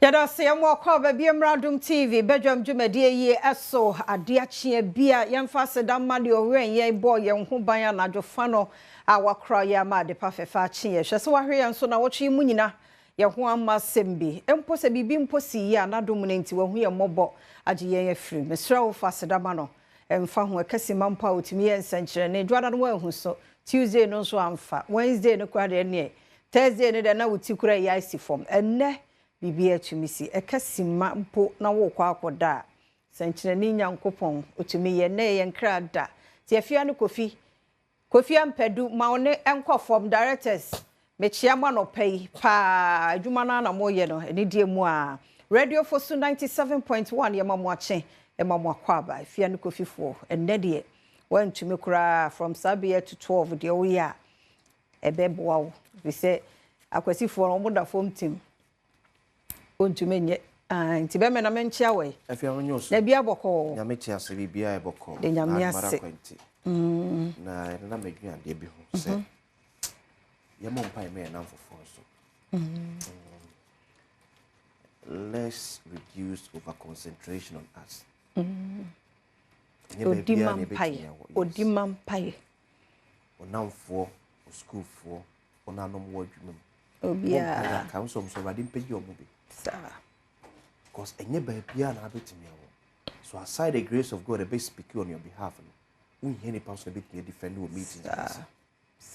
Yɛda ase yɛn akɔ aba bi mmra Adom TV badwam dwumadie yi ɛso. Adeɛ akyeɛ bi a yɛmfa aseda mma deɛ ɔwɛn yɛn bɔ yɛn ho ban anadwo fa no a wakora yɛn ama ade pa fɛfɛ akye yɛn. Hwɛ sɛ wahwɛ yɛn so na wɔtwe mu nyina yɛn ho ama asɛm bi mpo sɛ biribi mpo si yie a, n'adom no nti wahu yɛn mmɔbɔ agye yɛn afiri. Mesrɛ wo, fa aseda ma no. Ɛmfa ho ɛkɛse ma mpo a otumi yɛ nsɛnkyerɛnne. Dwoada no wanhu so, Tuesday no nso amfa, Wednesday no koraa deɛ neɛ Thursday no deɛ na wo ti koraa yi asi fam. Ɛnnɛ biribi atumi si. Ɛka ma mpo na wokɔ akɔda a, sɛnkyerɛnne Nyankopɔn otumi yɛ. Nnɛ yɛ nkra da nti Afia no Kofi Kofi Ampadu ma wo ne nkɔ fam. Directors, mekyia mo anɔpa yi paa. Adwuma no na moyɛ no anidie mu a Radio Fosu 97.1 yɛma mo akye, yɛma mo akɔ aba. Afia no Kofifoɔ, ɛnnɛ deɛ woantumi koraa from saa bɛyɛ to 12 deɛ woyɛ a ɛbɛboa wo, ɛfiri sɛ akwasifoɔ no wɔn da fam tim, ɔntumi nyɛ. Nti bɛmɛ na menkyia wɔ yi. Afia, wo nyɛ so. Na bi abɔkɔɔ. Nyame te ase, biribiara ɛbɔkɔɔ. De Nyame ase. Na ɛno na madwene adeɛ bi ho sɛ yɛmmɔ mpaeɛ ma yɛn namfofoɔ nso. Let's reduce over concentration on us. Ɛnyɛ odi baabiara ma na mpaeɛ yɛbɛtumi awɔ. Odi ma mpaeɛ. Ɔnamfoɔ, ɔsukuufoɔ, ɔnanom wɔ adwuma mu. Obiara. Ka nso nso Awurade mpɛgye ɔmo bi. Because ɛnyɛ baabiara na abɛtumi awɔ. So aside the grace of God ɛbɛ speak on your behalf no, wohia nipa nso na ɛbɛtumi adefend wɔ meetings ase.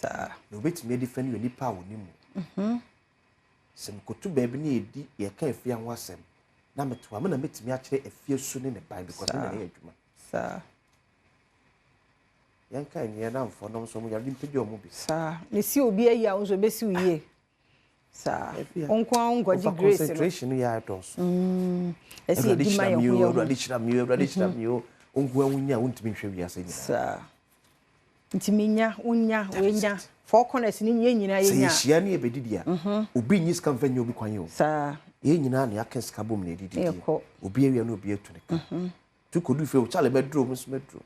Na obɛtumi adefend wɔ nipa a wɔnim mu. Sɛ mekoto baabi ne yɛdi yɛka Afia ho asɛm na metoa me na mɛtumi akyerɛ Afia su ne ne ban because me na ɛyɛ adwuma. Yɛnka nyɛ namfoɔ nom nso ɔmo yɛde mpɛgye ɔmo bi. Saa ne si obi ayi a, wo nso bɛsi wo yie saa. Afia. Wo nko ara nkɔgye over grace no. Concentration no yɛ adɔɔso. Ɛsɛ Awurade yɛdi ma hyira yɛn mi ho o, yɛn ho. Awurade hyira mi o, Awurade hyira mi o. Nko a wonya a wontumi nhwɛ wiase nyinaa. Saa nti menya, wonya, wenya four corners ne yɛn nyinaa sɛ yɛnya. Yɛhyia ne yɛbɛdidi a, obi nyi sika mfa nyɛ obi kwan o. Yɛn nyinaa ne aka sika bom na yɛdidi. Yɛkɔ. Obi awia na obi atu ne ka tu kɔdu fie o, kyale mɛduro mo nso mɛduro.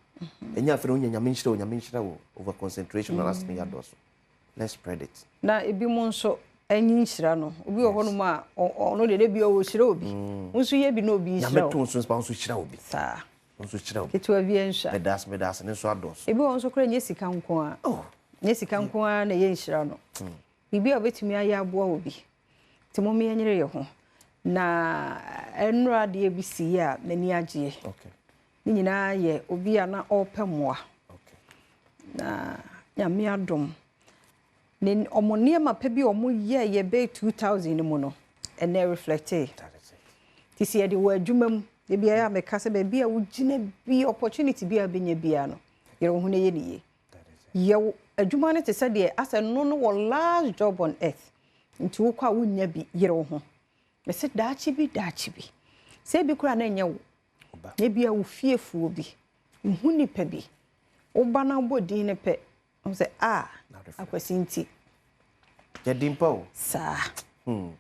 Ɛnyɛ afei na wonya Nyame nhyira o, Nyame nhyira wo. Over concentration na ase no yɛ adɔɔso. Let's spread it. Na ebi mu nso ɛnyi nhyira no. Obi wɔ hɔnom a ɔno deɛ ebi ɔwɔ hyira obi. Wo nso yɛ bi na obi nhyira Nyame wo. to nso nso nso hyira obi. Nso hyira obi. Ketewa bi nhyira. Mɛda mɛda ase ne nso adɔɔso. Ebi wɔ nso koraa nyɛ sika nko a. Oh. Nyɛ sika nko a na ɛyɛ nhyira no. Biribi a wobɛtumi ayɛ aboa obi. Nti mo yɛnyere yɛ ho. Na nnora adeɛ bi si yi a m'ani agyeɛ. Ne nyinaa yɛ obi a na ɔrepɛ mmoa. Na Nyame adom. Ne ɔmo nneɛma pɛ bi a ɔmo yɛ yɛ bɛyɛ 2000 no mu no, ɛnɛ reflect. That is it. Nti sɛ yɛde wɔ adwuma mu, ebi ayɛ a meka sɛ baabi a wogyina bi, opportunity bi a wobɛnya biara no, yɛrɛ wo ho na yɛ ne yie. That is it. Yɛwo adwuma no te sɛ deɛ asɛ no wɔ last job on earth. Nti wokɔ a wonya bi, yere wo ho. Mɛsɛ daakye bi, daakye bi. Sɛ ebi koraa na ɛnyɛ wo. Ɔba. Na ebi a wo fiefoɔ bi, wohu nipa bi, woba na wobɔ din no pɛ, wɔn sɛ a Na reflect. Akwasi nti. Yɛ din pa o. Ɛka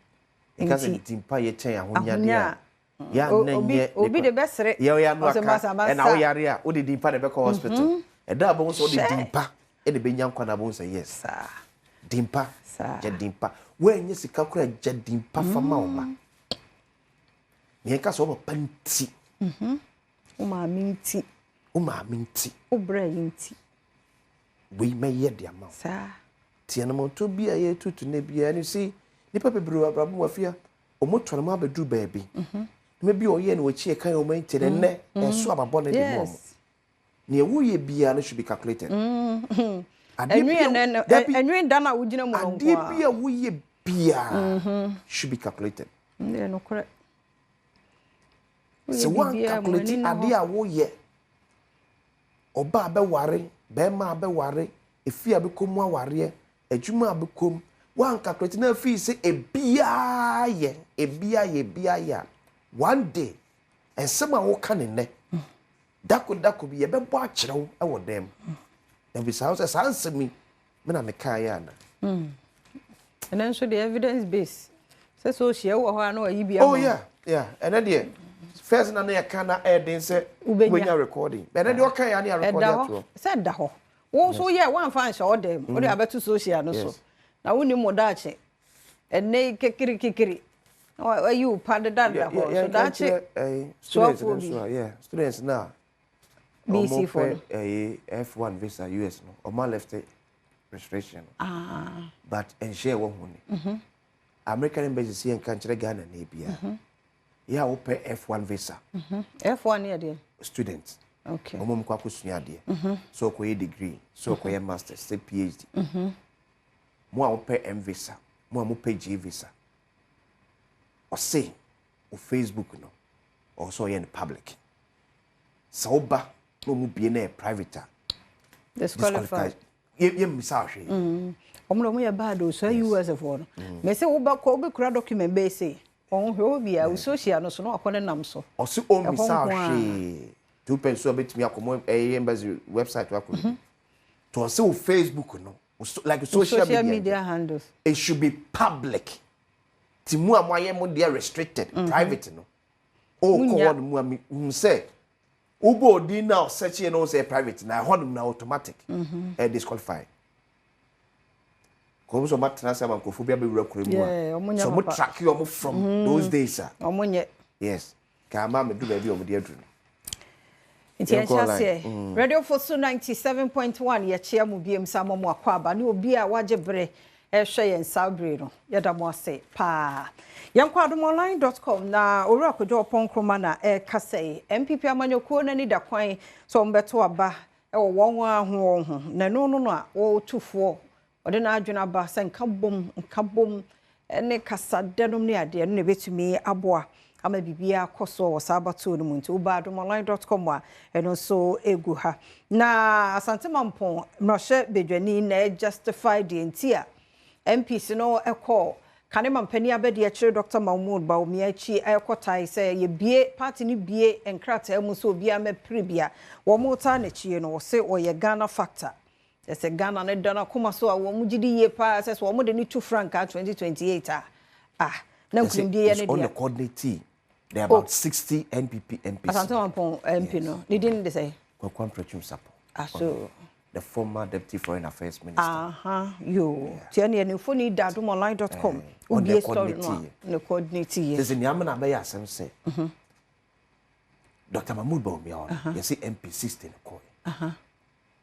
sɛ Nti- din pa yɛ kyɛn ahonyadeɛ Ahonya a yɛ a anna obi nyɛ obi de bɛsere. yɛ ɔyɛ ano Ɔsɛ aka masa masa. ɛna woyare a wode din pa na ɛbɛkɔ hospital. Ɛda a bɛhu sɛ wode Hyɛ. din pa ɛna ɛbɛnya nkwa na bɛhu sɛ yes. Din pa. Gya din pa. Woanyɛ sika koraa, gya din pa fa ma wo ma. Yɛnka sɛ wo papa nti. Wo maame nti. Wo maame nti. Wo brɛ yi nti. Wei mɛyɛ de ama wo. Nti anammɔntuo bi a yɛtutu nnɛ biara no si nnipa bebree wɔ abrabɔ mu, Afia, ɔmo tɔ ne mu abɛduru baabi. Nneɛma bi a ɔyɛ no wɔakyi ɛka yɛ ɔmo nti no nnɛ ɛso aba bɔne de ma ɔmo. Nea woyɛ biara no should be calculated. Adeɛ bi a dabi, Ɛnwi da na wogyina mu no nko adeɛ a. bi a woyɛ biara should be calculated. Ɛyɛ nokorɛ. Sɛ Woyɛ biribiara mu, woancalculate ani nna hɔ. adeɛ a woyɛ, ɔbaa bɛware, bɛrima a bɛware, efie a bɛkɔ mu awareɛ, adwuma a bɛkɔ mu, woancalculate na afii sɛ ebiara yɛ, ebiara yɛ, ebiara yɛ a, one day, nsɛm a woka ne nnɛ, dako dako bi yɛbɛbɔ akyerɛ wo wɔ dan mu. Na bisa wo sɛ saa nsɛm yi, me na mekaeɛ ana? Ɛnɛ nso deɛ evidence base sɛ ohyia wɔ hɔ a na wayi bi ama Oh wo. yeah. Ɛnɛ deɛ first na ne yɛka na ɛyɛ den sɛ Wobɛnya. wobɛnya recording. Ɛnɛ deɛ ɔka yɛ a ne yɛ record ɛda ato hɔ hɔ. sɛ ɛda hɔ. Wo nso yɛ woamfa nhyɛ wo dɛm, wode abɛto social no so. Na wonim wo daakye. Ɛnɛ yi kekiri kekiri. Na wayi wo pa dedada hɔ so daakye soafoɔ bi. Yeah, students na BC foɔ no. Ɛyɛ F1 visa US no, ɔmo left restriction no. Ah. But nhyɛ ɛwɔ ho ni. American embassy si yɛn nka nkyerɛ Ghana na ebia. Yɛ a wopɛ F1 visa. F1 yɛ deɛ? Student. Okay. Ɔmo kɔ akɔsua adeɛ. So ɔkɔyɛ degree, so ɔkɔyɛ masters, sɛ PhD. Mo a wopɛ M visa, mo a mopɛ J visa. Ɔse o Facebook no, ɔsɛ ɔyɛ no public. Sɛ woba na ɔmo bie na yɛ private a, disqualified. Yɛ mmisa ahwɛ. Ɔmo na ɔmo yɛ bad o, so US foɔ no. Mɛ sɛ wobɛkɔ wobɛkura document bɛyɛ sɛ ɔho hwɛ obi a wo social no so na wakɔ ne nam so. Ɔse ɔmmisa ahwɛ. Two pɛ nso a bɛtumi akɔ mo ɛyɛ embassy website wakɔ. To ɔse wo Facebook no, like social, social media handles. It should be public. Ti mu a mo ayɛ mo deɛ restricted, private no. O kɔ hɔ no mu a mi hu sɛ wobɔ odin na ɔsɛkye no sɛ private na ɛhɔ nom na automatic. Ɛ disqualify. Kɔn sɛ ɔmo atena ase ama nkurɔfoɔ bi abɛwura kuro mu a. So ɔmo track ɔmo from those days a. Ɔmo nyɛ. Yes. Ka ama mi du baabi a ɔmo de aduru no. Nti yɛnhyɛ aseɛ. Radio Fosu 97.1, yɛkyia mu biem sa ma mo akɔ aba ne obi a wagye berɛ ɛhwɛ yɛn saa bere no, yɛda mo ase paa. Yɛnkɔ adomonline.com na Owura Kodwo Ɔpɔn Nkroma na ɛrekasa yi. NPP amanyɔkuo n'ani da kwan sɛ wɔmbɛto aba ɛwɔ wɔn a ho wɔn ho na ɛno no no a wɔretufoɔ ɔde n'adwene aba sɛ nka bom nka bom ne kasadɛnom ne adeɛ no na ɛbɛtumi aboa ama biribiara akɔ so wɔ saa abatoɔ no mu. Nti woba adomonline.com a, ɛno nso ɛgu ha. Na Asante Mampɔn mmarahyɛ badwani na justify deɛ nti a MPs no ɛkɔ kane mampanin abɛdi akyire Dr. Mahmood Bawumia akyi ɛkɔ tae sɛ yɛbie party no bie nkrataa mu sɛ obiara mɛpere bia wɔn taa n'akyi no, wɔse wɔyɛ Ghana factor, ɛsɛ Ghana no da n'akoma so a wɔn gye di yie paa sɛ wɔn de ne tu frankaa 2028 a, ah, na nkunimdie yɛ ne On the deɛ. Coordinate there are about 60 NPP MPs. Asante Mampɔn MP no ne din de sɛ? Kwaku Ampratwum Sarpong. Aso. The former deputy foreign affairs minister. Aha, yo. Tia ne ne mfoni da adomonline.com. On the wobie story no a coordinate. Ne coordinate yɛ. Sɛ nea amena bɛyɛ asɛm sɛ Dr. Mahmood Bawumia hɔ no, yɛsɛ MP 60 no kɔɛ.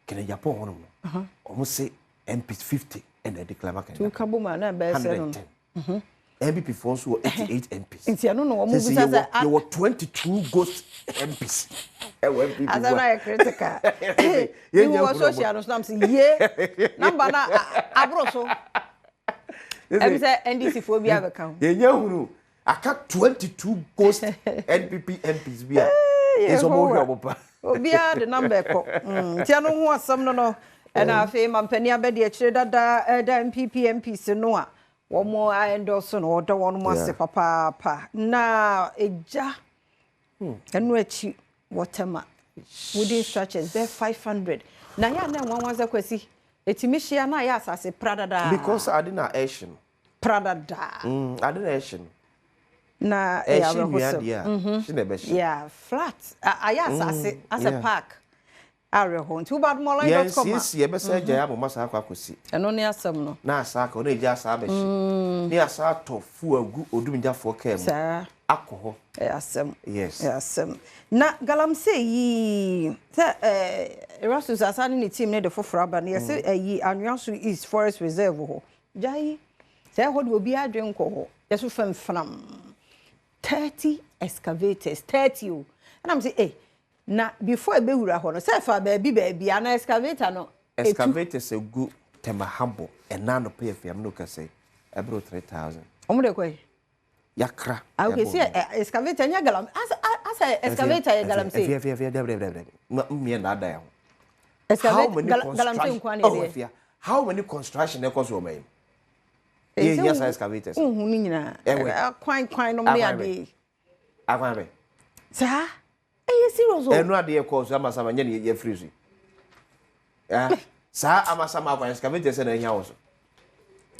Kennedy Agyapong hɔ nom no, ɔmo se MP 50 ɛna ɛde claim Kennedy. Tu ka bom a na ɛbɛyɛ sɛ no. 110. NPP foɔ nso wɔ 88 MPs. Nti ɛno na wɔn Sɛ bisa sɛ yɛwɔ 22 ghost MPs ɛwɔ NPP mu asɛm a. na yɛ critical. Yɛnyɛ Ihu wɔ hunu ɔmo. social no so nam sɛ yie number na aboro so. Ɛbi sɛ NDC foɔ bi abɛka ho. Yɛnyɛ hunu aka 22 ghost NPP MPs bi a ɛsɛ ɔmo hwɛ ɔmo pa. Obiara de number kɔ. Nti ɛno ho asɛm no, ɛna afei mampanin abɛdi akyire dada ɛda NPP MPs no a wɔn a endorse no, ɔda wɔn mo ase papaapa. Na egya ɛno akyi wɔtɛma wooden structures bɛɛ 500 na yɛ a na nwanwa sɛ Kwasi etimi hyia na ayɛ asase pradadaa. Because ade na ɛhye no. Pradadaa. Ade na ɛhye no. Na ɛyɛ Ɛhye nnua awerɛhosɛm. deɛ a hye na ɛbɛhye. Yeah, flat. Ayɛ asase asɛ park awerɛhɔ. Nti woba adomonline.com a Yɛnsiesie ɛbɛsɛ agya yɛ amoma saa akɔ akɔsi. Ɛno ne asɛm no. Na asa aka ɔno egya asa abɛhye ne asa atɔ fu agu odumgyafoɔ kaa mu akɔ hɔ. Ɛyɛ asɛm. Yes. Ɛyɛ asɛm. Na galamsey yi sɛ Erastus asa ne ne team ne de foforɔ aba no, yɛsɛ ɛyi Anwea East Forest Reserve hɔ gya yi sɛ ɛhɔ de obi adwe nkɔ hɔ, yɛso fɛmfram 30 excavators, 30 o. Ɛnam sɛ na before ɛbɛwura hɔ no sɛ ɛfa baabi baabi ana excavator no etu. Excavators egu Tema Harbour ɛna anɔpɛ yɛ fiam no kɛsɛ ɛboro 3000. Ɔmo de kɔ yi. Yakra. Ah, okay, see, excavator nyɛ galam asa excavator yɛ galamsey. Ɛfia, ɛfia, ɛfia, dɛbɛ dɛbɛ dɛbɛ mmea na ada yɛn ho. How Excavator many galamsey construction nkwa na oh yɛ. Ɛfia, how many construction ɛkɔ so wɔ ɔman yi mu? Ɛsɛ Yɛn nyɛ saa excavators. Nhu ne nyinaa. Ɛwɛ. Kwan kwan nom ne Akwan bɛ. adeɛ. Akwan bɛ. Saa ɛyɛ serious o. Ɛnu adeɛ kɔɔ so amasama nyɛ ne yɛ firi so yi. Ah, saa amasama akwan excavators na ɛhia wɔ so.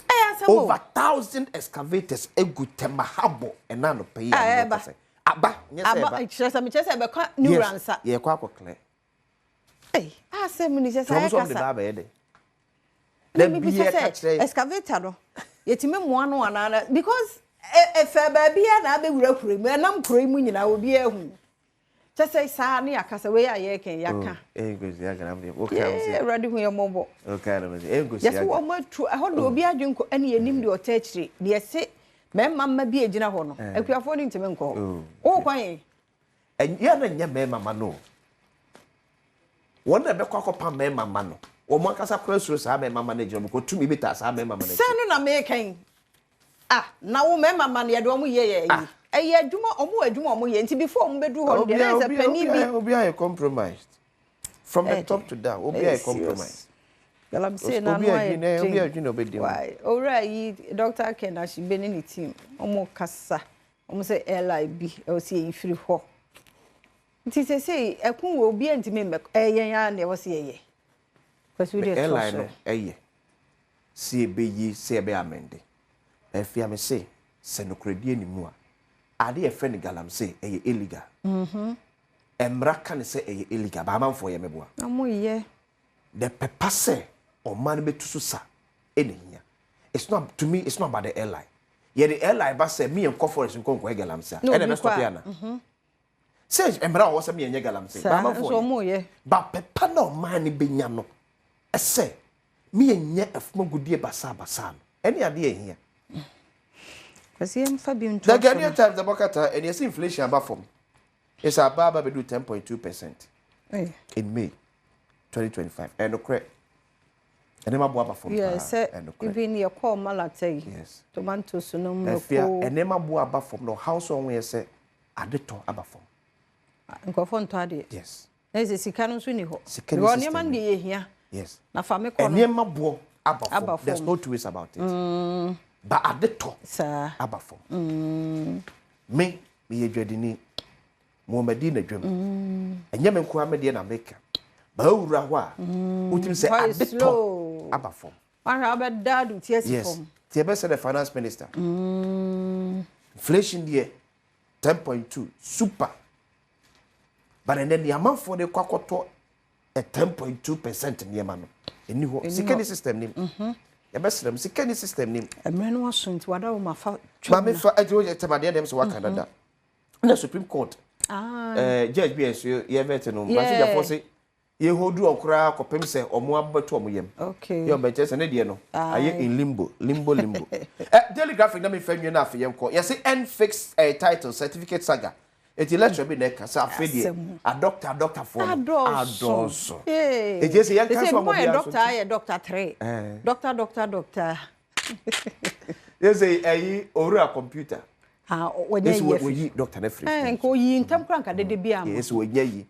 Ɛyɛ asɛm o. Over 1000 excavators egu Tema Harbour ɛna anɔpɛ yi. Ah, A ɛba. ɛba aba nyɛ sɛ Aba ɛba. kyerɛ sɛ mekyerɛ sɛ ɛbɛka ne wura nsa. Yɛkɔ akɔklɛ. Ɛy, asɛm ni kyerɛ sɛ tí wɔn ayɛ nso wɔn de kasa. ba abɛyɛ dɛ. Na Da mebisa bi yɛka sɛ kyerɛ excavator no yɛtumi mmoa no anaa? Because Ɛfɛ baabi a na abɛwura kuro mu, ɛnam kuro yi mu nyinaa obiara hu. Kyɛ sɛ saa ne yɛaka sɛ wei a yɛreka yi, yɛaka. Yee, Awurade hu yɛn mmɔbɔ. Yɛsɛ wɔn atu ɛhɔ de obi adwene kɔ ɛne yɛnim deɛ ɔtɛ akyire deɛ ɛse mmarima mma bi egyina hɔ no, akuafoɔ no ntumi nkɔ hɔ. Wokɔ he? Ɛyɛ na nyɛ mmarima mma no o. Wɔn na ɛbɛkɔ akɔpam mmarima mma no. Wɔn ankasa koraa suro saa mmarima mma no agyina hɔ because tumi bi taa saa mmarima mma no akyi. Sɛ no na meka yi. Ah, na wo mmarima mma no yɛde wɔn yɛ yɛ ayi. Ɛyɛ adwuma, wɔn wɔ adwuma a wɔn yɛ nti before wɔn bɛduru hɔ no deɛ na ayɛ sɛ panin bi. Obiara yɛ compromised from the top to down, obiara yɛ compromised. Galamsey na ano ayɛ den. Obiara adwene obedi ho. Why? Owura yi Dr. Ken Ashibe ne ne team wɔn kasa wɔn sɛ airline bi ɛwɔ sɛ yɛyi firi hɔ. Nti sesei ɛko wɔ obiara ntumi mmɛkɔ ɛyɛ yɛn ara na ɛwɔ sɛ yɛyɛ. Kwasi wo deɛ toa so. Airline no ɛyɛ sɛ yɛbɛyi sɛ yɛbɛ amende. Afia me se sɛ nokorɛdie nni mu a, ade yɛfrɛ no galamsey ɛyɛ illegal. Mmara ka no sɛ ɛyɛ illegal, but amanfoɔ yɛ meboa. Ɔmo yɛ. The pɛpa sɛ ɔman no bɛtu so sa ɛna hia. It's not, to me, it's not about the airline. Yɛde airline ba sɛ me yɛnkɔ forest nkɔ nkɔyɛ galamsey a, ɛna ɛbɛ stop yɛ ana? Sɛ mmara wɔ hɔ sɛ me yɛnyɛ galamsey, but amanfoɔ yɛ. But pɛpa na ɔman no bɛnya no ɛsɛ me yɛnyɛ afum agudeɛ basaabasaa no, ɛne adeɛ a ɛhia. Kwasi yɛmfa bi nto The so Ghanaian no. Times ɛbɔ kata ɛne ɛsɛ inflation aba fam. Ɛsɛ aba aba bɛdu 10.2% in May 2025. Ɛnokorɛ. Ɛnneɛma bo aba fam paa. Sɛ Ɛnokorɛ. even yɛkɔɔ Malata yi, tomatoes no Ɛfia mako. ɛnneɛma bo aba fam na ɔhaw sɛ ɔho yɛ sɛ ade tɔ aba fam. Nkurɔfoɔ ntɔ adeɛ. Yes. Na sɛ sika no nso ni hɔ. Sika ni Because system nneɛma no ni. deɛ yɛhia. Yes. Na fa me kɔ no. Nneɛma boɔ aba fam. Aba There's fam. no two ways about it. But ade tɔ Saa. aba fam. Me meyɛ dwadini. Muhammadi na dwam. Ɛnyɛ me nko ara me deɛ na meka. Ba awura hɔ a, wotumi sɛ Hɔ yɛ ade tɔ slow. aba fam. Wahwɛ abɛda ado ti asi Yes. fam. Ti ɛbɛsɛ the finance minister. Inflation deɛ 10.2 super. But ɛnɛ nea amanfoɔ de kɔ akɔtɔ ɛ 10.2% nneɛma no ɛni hɔ. Sika ni system nim. Yɛbɛsrɛ m sika ni system nim. Mmerɛ no aso nti wada wo ma fa twam Maame na. fa ɛti o tɛm adeɛ dɛm sɛ waka dada. Na Supreme Court judge bi a ɛso yɛ vet no mmarahyɛdwafoɔ se yɛhodu wɔn koraa kɔpem sɛ ɔmo abɛto ɔmo yam. Yɛ ɔmo bɛkyerɛ sɛ ne deɛ no ayɛ in limbo limbo limbo. Daily Graphic na mefa nwie na afei yɛnkɔ. Yɛse end fix title certificate saga. Eti lecture bi na ɛka sɛ afei deɛ adɔkta adɔktafoɔ no adɔɔso. Eti ɛsɛ yɛnka Sɛ so ɔmo ebi mo yɛ biara so doctor nti. ayɛ doctor 3. Doctor doctor doctor. Yɛsɛ ɛyi owura computer. Ah, wɔnyɛ Yɛsɛ yi afi. wɔyi doctor no afiri. Nka oyi ntam kora nka dede bi ama. Yɛsɛ wɔnyɛ yi.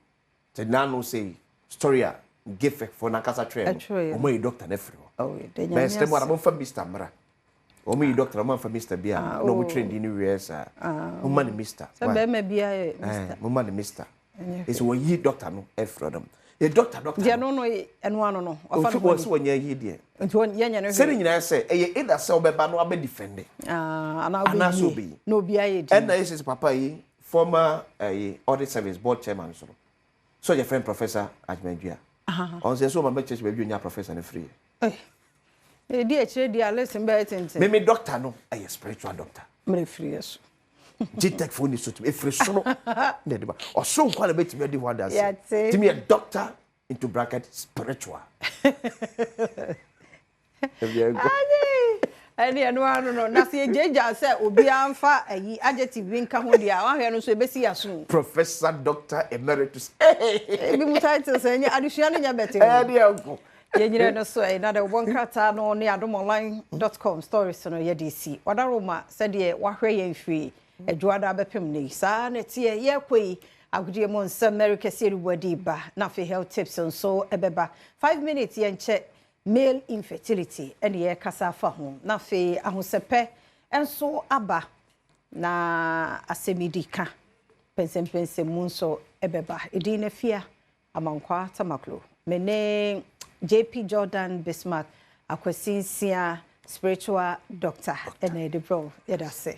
Sɛ nanu sɛ story a GIFEC fo nankasa twerɛ no. Ɛtwerɛ. Ɔmo yi doctor no afiri hɔ. Oh, yɛda Nyame Bɛn sɛ mo ara ase. momfa Mr. mmra. Ɔmo yi doctor ɔmo amfa Mr. bi a na ɔmo twerɛ din no wie saa. Momma ne Mr. Sɛ Why? bɛrima bi ayɛ Mr. Momma ne Mr. Ɛnyɛ Ɛsɛ wɔyi doctor no afiri hɔ nom. Yɛ doctor doctor Deɛ no. no no ɛno ano no. Ɔfa Ofi no wɔ bɔne. sɛ wɔnyɛ yi deɛ. Nti wɔn yɛnyɛ no Sɛne hwee. nyinaa sɛ ɛyɛ either sɛ wobɛba no abɛ defend. Ah, anaa Anaasɛ wobɛyi. wobɛyi. Na obi ayɛ din. Ɛna yɛ sɛ papa yi former audit service board chairman so no. So yɛ friend Professor Agyeman-Duah. Ɔn sɛ so ɔma bɛkyerɛ sɛ baabi onya professor no firi. Edi akyire di a listen bɛyɛ tenten. Me doctor no ɛyɛ spiritual doctor. Mmerɛ firi yɛ so. GTEC fo ni so tumi efiri soro na ɛde ba. Ɔsoro nkwa na bɛtumi adi ho adanse. Yɛte. Tumi yɛ doctor into bracket spiritual. Ɛne ɛno ano no na sɛ yɛgyaagyaa sɛ obiara mfa ayi adjective bi nka ho deɛ a wahwɛ no nso ɛbɛsi yɛaso. Professor Doctor Emeritus. Ebi mu titles ɛnyɛ adesua no nyɛ bɛte. Ɛne ɛnko. Yɛnyina no so ɛyi na de wɔbɔ nkrataa no ne adomonline.com stories no yɛde si. Wadaroma sɛdeɛ wahwɛ yɛn firi adwoada bɛpem ne yi. Saa na ɛteɛ yɛkɔ yi agodie mu nsɛm Mary Kɛseɛ Rubuadi ba na afei health tips nso ɛbɛba. 5 minutes yɛnkyɛ male infertility ɛne yɛkasa afa ho. Na afei ahosɛpɛ nso aba na asɛm yi di ka pɛnsɛmpɛnsɛm mu nso ɛbɛba. Edin na fia Amankwa Tamaklo. Me ne JP Jordan Bismarck Akwasi Nsia spiritual doctor ɛna ɛde brɛ wo. Yɛda ase.